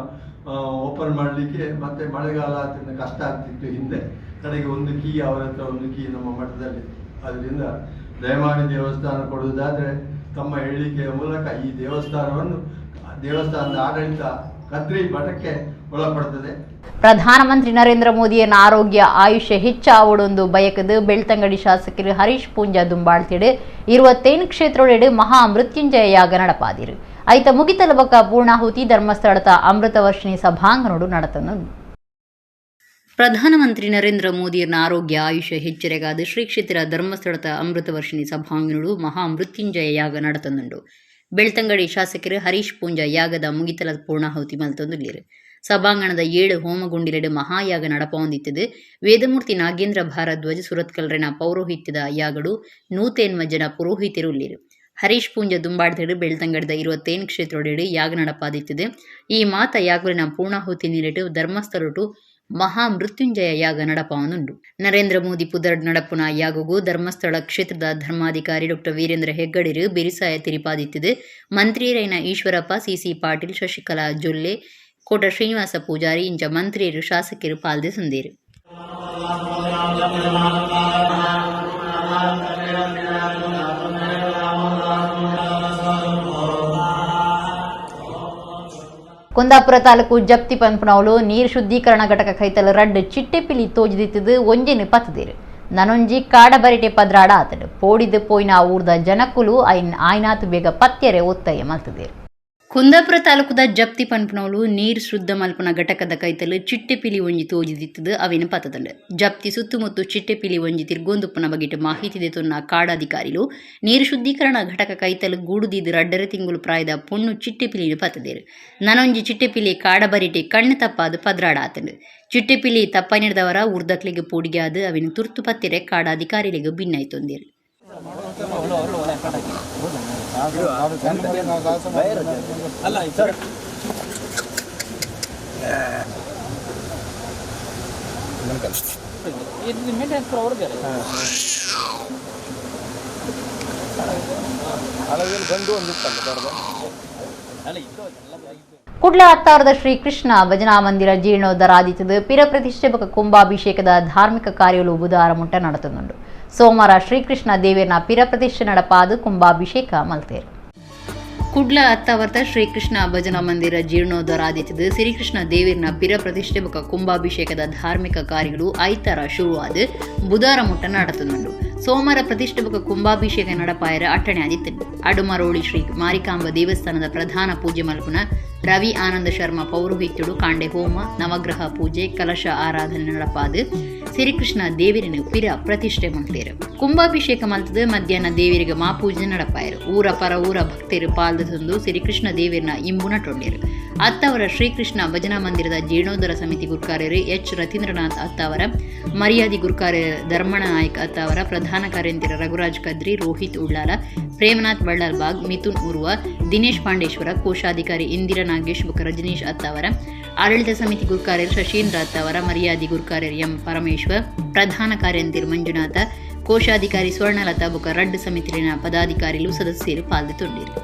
ಓಪನ್ ಮಾಡಲಿಕ್ಕೆ. ಮತ್ತೆ ಮಳೆಗಾಲ ಆದ್ದರಿಂದ ಕಷ್ಟ ಆಗ್ತಿತ್ತು ಹಿಂದೆ. ಕಡೆಗೆ ಒಂದು ಕೀ ಅವರ ಹತ್ರ, ಒಂದು ಕೀ ನಮ್ಮ ಮಠದಲ್ಲಿ. ಆದ್ದರಿಂದ ದಯಮಾಡಿ ದೇವಸ್ಥಾನ ಕೊಡುವುದಾದರೆ ತಮ್ಮ ಹೇಳಿಕೆಯ ಮೂಲಕ ಈ ದೇವಸ್ಥಾನವನ್ನು, ದೇವಸ್ಥಾನದ ಆಡಳಿತ ಕದ್ರಿ ಮಠಕ್ಕೆ ಒಳಪಡ್ತದೆ. ಪ್ರಧಾನಮಂತ್ರಿ ನರೇಂದ್ರ ಮೋದಿಯನ ಆರೋಗ್ಯ ಆಯುಷ್ಯ ಹೆಚ್ಚಾವಡೊಂದು ಬಯಕದು ಬೆಳ್ತಂಗಡಿ ಶಾಸಕರು ಹರೀಶ್ ಪೂಂಜಾ ದುಂಬಾಳ್ತಿಡು 25 ಕ್ಷೇತ್ರೊಳೆಡು ಮಹಾ ಮೃತ್ಯುಂಜಯ ಯಾಗ ನಡಪಾದಿರು. ಐತ ಮುಗಿತಲ ಬೊಕ್ಕ ಪೂರ್ಣಾಹುತಿ ಧರ್ಮಸ್ಥಳದ ಅಮೃತವರ್ಷಿಣಿ ಸಭಾಂಗಣೋಡು ನಡತನು. ಪ್ರಧಾನಮಂತ್ರಿ ನರೇಂದ್ರ ಮೋದಿಯರ ಆರೋಗ್ಯ ಆಯುಷ್ಯ ಹೆಚ್ಚರೆಗಾದ ಶ್ರೀ ಕ್ಷೇತ್ರ ಧರ್ಮಸ್ಥಳದ ಅಮೃತವರ್ಷಿಣಿ ಸಭಾಂಗಣೋಡು ಮಹಾ ಮೃತ್ಯುಂಜಯ ಯಾಗ ನಡತನುಂಡು. ಬೆಳ್ತಂಗಡಿ ಶಾಸಕರು ಹರೀಶ್ ಪೂಂಜಾ ಯಾಗದ ಮುಗಿತಲ ಪೂರ್ಣಾಹುತಿ ಮಲ್ತೊಂದುಲ್ಲೆರ್. ಸಭಾಂಗಣದ 7 ಹೋಮಗುಂಡಿಲೆಡ್ ಮಹಾಯಾಗ ನಡಪವೊಂದಿತ್ತುದು. ವೇದಮೂರ್ತಿ ನಾಗೇಂದ್ರ ಭಾರದ್ವಾಜ್ ಸುರತ್ಕಲ್ರೆನ ಪೌರೋಹಿತ್ಯದ ಯಾಗಡು 108 ಜನ ಪುರೋಹಿತರು ಉಲ್ಲೆರ್. ಹರೀಶ್ ಪೂಂಜಾ ದುಂಬಾಡ್ತಿಡು ಬೆಳ್ತಂಗಡಿದ 25 ಕ್ಷೇತ್ರೊಡೆಡ್ ಯಾಗ ನಡಪಾದಿತ್ತುದು. ಈ ಮಾತ ಯಾಗಲಿನ ಪೂರ್ಣಾಹುತಿ ನಿಲೆಟ್ ಧರ್ಮಸ್ಥಳಟು ಮಹಾ ಮೃತ್ಯುಂಜಯ ಯಾಗ ನಡಪವೊಂದುಂಡು. ನರೇಂದ್ರ ಮೋದಿ ಪುದರ್ಡ್ ನಡಪುನ ಯಾಗಗು ಧರ್ಮಸ್ಥಳ ಕ್ಷೇತ್ರದ ಧರ್ಮಾಧಿಕಾರಿ ಡಾಕ್ಟರ್ ವೀರೇಂದ್ರ ಹೆಗ್ಗಡಿರು ಬೆರಿಸಾಯ ತೆರಿಪಾದಿತ್ತುದು. ಮಂತ್ರಿಯರೈನ ಈಶ್ವರಪ್ಪ, ಸಿಸಿ ಪಾಟೀಲ್, ಶಶಿಕಲಾ ಜೊಲ್ಲೆ, ಕೋಟ ಶ್ರೀನಿವಾಸ ಪೂಜಾರಿ ಇಂಚ ಮಂತ್ರಿಯರು, ಶಾಸಕರು ಪಾಲ್ದೆಸೊಂದೆರ್. ಕುಂದಾಪುರ ತಾಲೂಕು ಜಪ್ತಿ ಪನ್ಪುನವುಲು ನೀರು ಶುದ್ಧೀಕರಣ ಘಟಕ ಕೈತಲ್ ರಡ್ಡ್ ಚಿಟ್ಟೆಪಿಲಿ ತೋಜಿದಿತ್ತದು. ಒಂಜೆನ್ ಪತ್ತದಿರು, ನನೊಂಜಿ ಕಾಡಬರಿಟೆ 12 ಆತಡು. ಪೋಡಿದು ಪೋಯಿನ ಊರ್ದ ಜನಕುಲು ಐನ್ ಆಯ್ನಾತ್ ಬೇಗ ಪತ್ಯರೆ ಒತ್ತಾಯ ಮಲ್ತದೇರು. ಕುಂದಾಪುರ ತಾಲೂಕುದ ಜಪ್ತಿ ಪನ್ಪುನವುಲು ನೀರು ಶುದ್ಧ ಮಲ್ಪುನ ಘಟಕದ ಕೈತಲ್ ಚಿಟ್ಟೆಪಿಲಿ ಒಂಜಿ ತೋಜಿದಿತ್ತದು. ಅವಿನ ಪತ್ತದಂಡು. ಜಪ್ತಿ ಸುತ್ತಮುತ್ತ ಚಿಟ್ಟೆಪಿಲಿ ಒಂಜಿ ತಿರ್ಗೊಂದುಪ್ಪುನ ಬಗೆಟ್ ಮಾಹಿತಿ ದೆತೊನ್ನ ಕಾಡಾಧಿಕಾರಿಲು ನೀರು ಶುದ್ಧೀಕರಣ ಘಟಕ ಕೈತಲ್ ಗೂಡುದೀದ್ 2.5 ತಿಂಗಳು ಪ್ರಾಯದ ಪೊಣ್ಣು ಚಿಟ್ಟೆಪಿಲಿನ ಪತ್ತದೇರು. ನನೊಂಜಿ ಚಿಟ್ಟೆಪಿಲಿ ಕಾಡಬರಿಟೆ ಕಣ್ಣು ತಪ್ಪಾದು 12 ಆತಂಡು. ಚಿಟ್ಟೆಪಿಲಿ ತಪ್ಪನಿಡ್ದವರ ಊರ್ದಕ್ಲಿಗೆ ಪೋಡಿಗೆ ಆದ್ ಅವಿನ ತುರ್ತು ಪತ್ತಿರೆ ಕಾಡಾಧಿಕಾರಿಗಳಿಗೆ ಭಿನ್ನಾಯ್ತೊಂದೇರು. Kudla ಅತ್ತಾವರದ ಶ್ರೀ ಕೃಷ್ಣ ಭಜನಾ ಮಂದಿರ ಜೀರ್ಣೋದ್ಧಾರ ಆದಿತ್ತದು ಪಿರ ಪ್ರತಿಷ್ಠೆ ಬೊಕ ಕುಂಭಾಭಿಷೇಕದ ಧಾರ್ಮಿಕ ಕಾರ್ಯಗಳು ಬುಧವಾರ ಮುಟ್ಟ ನಡೆತುಂಡು. ಸೋಮವಾರ ಶ್ರೀಕೃಷ್ಣ ದೇವೇರ್ನ ಪಿರ ಪ್ರತಿಷ್ಠೆ ನಡಪಾದು ಕುಂಭಾಭಿಷೇಕ ಮಲ್ತೇರು. ಕುಡ್ಲ ಅತ್ತಾವರ್ತ ಶ್ರೀಕೃಷ್ಣ ಭಜನಾ ಮಂದಿರ ಜೀರ್ಣೋದ್ಧಾರ ಆದಿತ್ತದು ಶ್ರೀಕೃಷ್ಣ ದೇವೇರ್ನ ಪಿರ ಪ್ರತಿಷ್ಠೆ ಬೊಕ ಕುಂಭಾಭಿಷೇಕದ ಧಾರ್ಮಿಕ ಕಾರ್ಯಗಳು ಐತಾರ ಶುರುವಾದ ಬುಧವಾರ ಮುಟ್ಟ ನಡೆತುಂಡು. ಸೋಮವಾರ ಪ್ರತಿಷ್ಠೆ ಬೊಕ ಕುಂಭಾಭಿಷೇಕ ನಡಪಾಯರ ಅಟ್ಟಣೆ ಆದಿತ್ತು. ಅಡುಮರೋಳಿ ಶ್ರೀ ಮಾರಿಕಾಂಬ ದೇವಸ್ಥಾನದ ಪ್ರಧಾನ ಪೂಜೆ ಮಲ್ಪುನ ರವಿ ಆನಂದ ಶರ್ಮಾ ಪೌರೋಹಿತ್ಯಡು ಕಾಂಡೆ ಹೋಮ, ನವಗ್ರಹ ಪೂಜೆ, ಕಲಶ ಆರಾಧನೆ ನಡಪಾದು ಶ್ರೀಕೃಷ್ಣ ದೇವರಿನ ಪಿರ ಪ್ರತಿಷ್ಠೆ ಮಲ್ತೇರು. ಕುಂಭಾಭಿಷೇಕ ಮಲ್ತದ ಮಧ್ಯಾಹ್ನ ದೇವರಿಗೆ ಮಾಪೂಜೆ ನಡಪಾಯರು. ಊರ ಪರ ಊರ ಭಕ್ತರು ಪಾಲ್ದ ತಂದು ಶ್ರೀಕೃಷ್ಣ ದೇವರನ್ನ ಇಂಬು ನಟೊಂಡೇರು. ಅತ್ತವರ ಶ್ರೀಕೃಷ್ಣ ಭಜನಾ ಮಂದಿರದ ಜೀರ್ಣೋದ್ಧಾರ ಸಮಿತಿ ಗುರ್ಕಾರ್ಯರು ಎಚ್ ರತೀಂದ್ರನಾಥ್ ಅತ್ತಾವರ, ಮರ್ಯಾದಿ ಗುರ್ಕಾರ್ಯ ಧರ್ಮಣ ನಾಯ್ಕ ಅತ್ತಾವರ, ಪ್ರಧಾನ ಕಾರ್ಯಂತಿರ ರಘುರಾಜ್ ಕದ್ರಿ, ರೋಹಿತ್ ಉಳ್ಳಾಲ, ಪ್ರೇಮನಾಥ್ ಬಳ್ಳಾಲ್ ಬಾಗ್, ಮಿಥುನ್ ಉರ್ವ, ದಿನೇಶ್ ಪಾಂಡೇಶ್ವರ, ಕೋಶಾಧಿಕಾರಿ ಇಂದಿರಾ ನಾಗೇಶ್ ಬುಕ್ಕ ರಜನೀಶ್ ಅತ್ತಾವರ, ಆಡಳಿತ ಸಮಿತಿ ಗುರ್ಕಾರ್ಯರು ಶಶೀಂದ್ರ ಅತ್ತಾವರ, ಮರ್ಯಾದಿ ಗುರ್ಕಾರ್ಯರು ಎಂ ಪರಮೇಶ್ವರ್, ಪ್ರಧಾನ ಕಾರ್ಯಂತಿರು ಮಂಜುನಾಥ, ಕೋಶಾಧಿಕಾರಿ ಸ್ವರ್ಣಲತಾ ಬುಕ್ಕ ರಡ್ಡು ಸಮಿತಿನ ಪದಾಧಿಕಾರಿಗಳು ಸದಸ್ಯರು ಪಾಲ್ಗೊಂಡಿರು.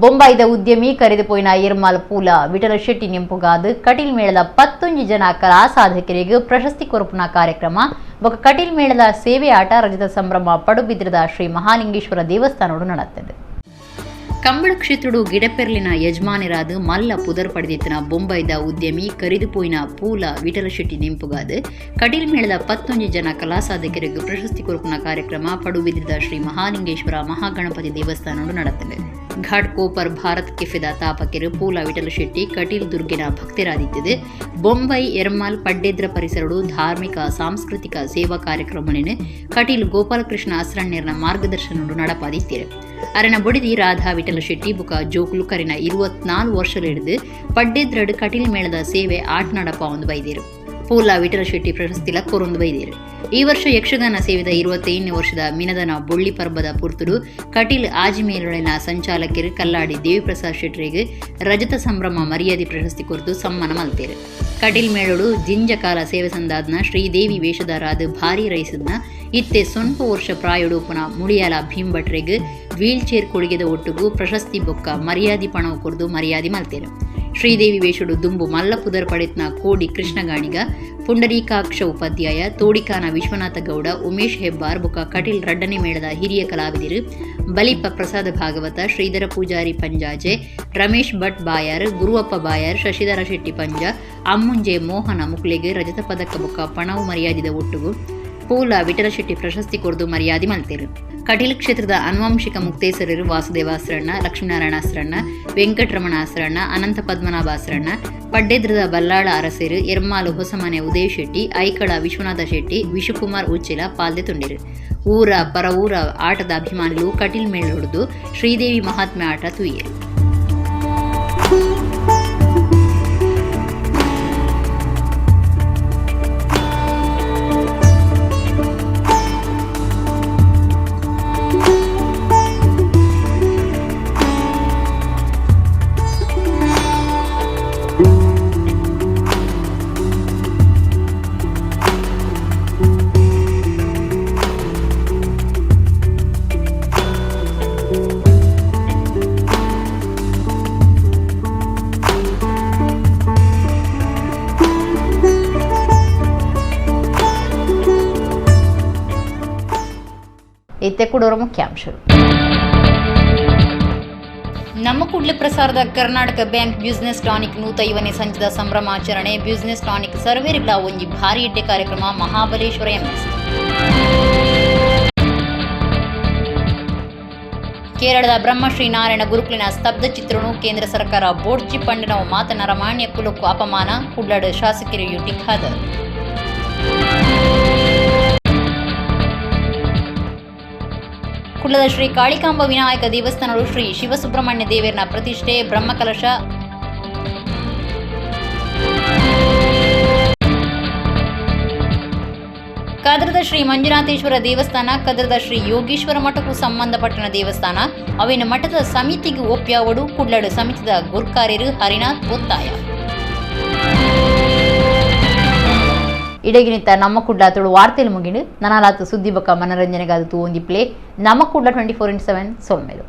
ಬೊಂಬಾಯಿದ ಉದ್ಯಮಿ ಕರೆದುಪೋಯಿನ ಇರ್ಮಾಲ್ ಪೂಲ ವಿಠಲ ಶೆಟ್ಟಿ ನೆಂಪುಗಾದು ಕಟೀಲ್ ಮೇಳದ 11 ಜನ ಕಲಾ ಸಾಧಕರಿಗೆ ಪ್ರಶಸ್ತಿ ಕೊರಪುನ ಕಾರ್ಯಕ್ರಮ ಬೊಕ ಕಟೀಲ್ ಮೇಳದ ಸೇವೆ ಆಟ ರಜತ ಸಂಭ್ರಮ ಪಡುಬಿದ್ರದ ಶ್ರೀ ಮಹಾಲಿಂಗೇಶ್ವರ ದೇವಸ್ಥಾನೋಡು ನಡೆಯುತ್ತದೆ. ಕಂಬಳ ಕ್ಷೇತ್ರಡು ಗಿಡಪೆರ್ಲಿನ ಯಜಮಾನರಾದ ಮಲ್ಲ ಪುದರ್ ಪಡೆದಿತ್ತಿನ ಬೊಂಬೈದ ಉದ್ಯಮಿ ಕರಿದುಪೋಯಿನ ಪೂಲ ವಿಠಲ ಶೆಟ್ಟಿ ನೆಂಪುಗಾದ್ ಕಟೀಲ್ ಮೇಳದ 11 ಜನ ಕಲಾಸಾಧಕರಿಗೆ ಪ್ರಶಸ್ತಿ ಕೊರಪುನ ಕಾರ್ಯಕ್ರಮ ಪಡುಬಿದ್ರಿದ ಶ್ರೀ ಮಹಾಲಿಂಗೇಶ್ವರ ಮಹಾಗಣಪತಿ ದೇವಸ್ಥಾನ ನಡತದೆ. ಘಾಟ್ಕೋಪರ್ ಭಾರತ್ ಕೆಫೆದ ತಾಪಕಿರು ಪೂಲ ವಿಠಲ ಶೆಟ್ಟಿ ಕಟೀಲ್ ದುರ್ಗಿನ ಭಕ್ತರಾದಿತ್ತದೆ. ಬೊಂಬೈ ಎರ್ಮಾಲ್ ಪಡ್ಡೆದ್ರ ಪರಿಸರಡು ಧಾರ್ಮಿಕ ಸಾಂಸ್ಕೃತಿಕ ಸೇವಾ ಕಾರ್ಯಕ್ರಮವನ್ನು ಕಟೀಲ್ ಗೋಪಾಲಕೃಷ್ಣ ಅಸ್ರಣ್ಯರ್ನ ಮಾರ್ಗದರ್ಶನ ನಡಪಾದಿತ್ತೀರು. ಅರನ ಬೊಡಿದಿ ರಾಧಾ ವಿಠಲ ಶೆಟ್ಟಿ ಬುಕ ಜೋಕುಲು ಕರಿನ 24 ವರ್ಷಲಿಡಿದು ಪಡ್ಡೆದ್ರಡು ಕಟೀಲ್ ಮೇಳದ ಸೇವೆ ಆಟ ನಡಪ ಒಂದು ಬೈದಿರು. ಪೂಲ ವಿಠಲ ಶೆಟ್ಟಿ ಪ್ರಶಸ್ತಿಲ ಕೊರೊಂದು ಬೈದಿರು. ಈ ವರ್ಷ ಯಕ್ಷಗಾನ ಸೇವಿದ 25 ವರ್ಷದ ಮಿನದನ ಬೊಳ್ಳಿ ಪರ್ಬದ ಪುರ್ತುಡು ಕಟೀಲ್ ಆಜಿಮೇಲೊಳಿನ ಸಂಚಾಲಕರು ಕಲ್ಲಾಡಿ ದೇವಿಪ್ರಸಾದ್ ಶೆಟ್ಟರಿಗೆ ರಜತ ಸಂಭ್ರಮ ಮರ್ಯಾದೆ ಪ್ರಶಸ್ತಿ ಕೊರತು ಸಮ್ಮಾನ ಮಲ್ತೇರು. ಕಟೀಲ್ ಮೇಳೋಡು ಜಿಂಜಕಾಲ ಸೇವೆ ಸಂದಾದ್ನ ಶ್ರೀದೇವಿ ವೇಷಧಾರಾದ ಭಾರಿ ರೈಸದ್ನ ಇತ್ತೆ ಸೊನ್ಪ ವರ್ಷ ಪ್ರಾಯೊಡುಪುನ ಮುಳಿಯಾಲ ಭೀಂಭಟ್ರೆಗ್ ವೀಲ್ ಚೇರ್ ಕೊಡುಗೆದ ಒಟ್ಟುಗು ಪ್ರಶಸ್ತಿ ಬೊಕ್ಕ ಮರ್ಯಾದೆ ಪಣವು ಕೊರ್ದು ಮರ್ಯಾದೆ ಮಲ್ತೇರು. ಶ್ರೀದೇವಿ ವೇಷಡು ದುಂಬು ಮಲ್ಲಪುದರ್ ಪಡೆತ್ನ ಕೋಡಿ ಕೃಷ್ಣಗಾಣಿಗ, ಪುಂಡರೀಕಾಕ್ಷ ಉಪಾಧ್ಯಾಯ, ತೋಡಿಕಾನ ವಿಶ್ವನಾಥ ಗೌಡ, ಉಮೇಶ್ ಹೆಬ್ಬಾರ್ ಬೊಕ್ಕ ಕಟೀಲ್ ರಡ್ಡನೆ ಮೇಳದ ಹಿರಿಯ ಕಲಾವಿದರು ಬಲಿಪ ಪ್ರಸಾದ ಭಾಗವತ, ಶ್ರೀಧರ ಪೂಜಾರಿ ಪಂಜಾಜೆ, ರಮೇಶ್ ಭಟ್ ಬಾಯಾರ್, ಗುರುವಪ್ಪ ಬಾಯಾರ್, ಶಶಿಧರ ಶೆಟ್ಟಿ ಪಂಜ, ಅಮ್ಮುಂಜೆ ಮೋಹನ ಮುಕ್ಲೆಗೆ ರಜತ ಪದಕ ಬೊಕ್ಕ ಪಣವು ಮರ್ಯಾದಿದ ಒಟ್ಟುಗು ಪೂಲ ವಿಠಲ ಶೆಟ್ಟಿ ಪ್ರಶಸ್ತಿ ಕೊರದು ಮರ್ಯಾದೆ ಮಲ್ತೇರು. ಕಟೀಲ್ ಕ್ಷೇತ್ರದ ಅನುವಂಶಿಕ ಮುಕ್ತೇಸರರು ವಾಸುದೇವಾಸ್ರಣ್ಣ, ಲಕ್ಷ್ಮೀನಾರಾಯಣ ಆಸ್ರಣ್ಣ, ವೆಂಕಟರಮಣ ಆಸ್ರಣ್ಣ, ಅನಂತ ಪದ್ಮನಾಭ ಆಸ್ರಣ್ಣ, ಪಡ್ಡೆದ್ರದ ಬಲ್ಲಾಳ ಅರಸೇರು, ಎರ್ಮಾಲು ಹೊಸಮನೆ ಉದಯ ಶೆಟ್ಟಿ, ಐಕಳ ವಿಶ್ವನಾಥ ಶೆಟ್ಟಿ, ವಿಶುಕುಮಾರ್ ಉಚ್ಚಿಲ ಪಾಲ್ದೆ ತುಂಡಿರು. ಊರ ಪರ ಊರ ಆಟದ ಅಭಿಮಾನಿಗಳು ಕಟೀಲ್ ಮೇಳ ಹೊಡೆದು ಶ್ರೀದೇವಿ ಮಹಾತ್ಮೆ ಆಟ ತುಯ್ಯರು. ಇತ್ತೆ ಕೊಡೋರ ಮುಖ್ಯಾಂಶಗಳು. ನಮ್ಮ ಕೂಡಲೇ ಪ್ರಸಾರದ ಕರ್ನಾಟಕ ಬ್ಯಾಂಕ್ ಬಿಸ್ನೆಸ್ ಟಾನಿಕ್ 150ನೇ ಸಂಚದ ಸಂಭ್ರಮಾಚರಣೆ. ಬಿಸ್ನೆಸ್ ಟಾನಿಕ್ ಸರ್ವೇರಿಗಳ ಒಂಜಿ ಭಾರಿ ಎಡ್ಡೆ ಕಾರ್ಯಕ್ರಮ ಮಹಾಬಲೇಶ್ವರ ಎಂಎಸ್. ಕೇರಳದ ಬ್ರಹ್ಮಶ್ರೀ ನಾರಾಯಣ ಗುರುಕುಲಿನ ಸ್ತಬ್ಧ ಚಿತ್ರನು ಕೇಂದ್ರ ಸರ್ಕಾರ ಬೋರ್ಜಿ ಪಂಡನವು ಮಾತನರಮಾಣ್ಯ ಕುಲಕ್ಕೂ ಅಪಮಾನ. ಕುಡ್ಲಾಡು ಶಾಸಕರು ಯುಟಿ ಖಾದರ್. ಕುಳ್ಳದ ಶ್ರೀ ಕಾಳಿಕಾಂಬ ವಿನಾಯಕ ದೇವಸ್ಥಾನಗಳು ಶ್ರೀ ಶಿವಸುಬ್ರಹ್ಮಣ್ಯ ದೇವರನ ಪ್ರತಿಷ್ಠೆ ಬ್ರಹ್ಮಕಲಶ. ಕದ್ರದ ಶ್ರೀ ಮಂಜುನಾಥೇಶ್ವರ ದೇವಸ್ಥಾನ, ಕದ್ರದ ಶ್ರೀ ಯೋಗೀಶ್ವರ ಮಠಕ್ಕೂ ಸಂಬಂಧಪಟ್ಟಣ ದೇವಸ್ಥಾನ ಅವಿನ ಮಠದ ಸಮಿತಿಗೆ ಒಪ್ಪ್ಯಾವಡು. ಕುಡ್ಲಡು ಸಮಿತಿದ ಗುರ್ಕಾರ್ಯರು ಹರಿನಾಥ್ ಒತ್ತಾಯ. ಇಡಗಿನಿತ ನಮ್ಮ ಕುಡ್ಲ ತುಳು ವಾರ್ತೆಲು ಮುಗಿಡು ನನಾಲಾತು ಸುದ್ದಿ ಬೊಕ್ಕ ಮನರಂಜನೆಗಾದ ತೂ ಒಂದಿ ಪ್ಲೇ ನಮ್ಮ ಕುಡ್ಲ 24x7 ಸೊಲ್ಮೆಲು.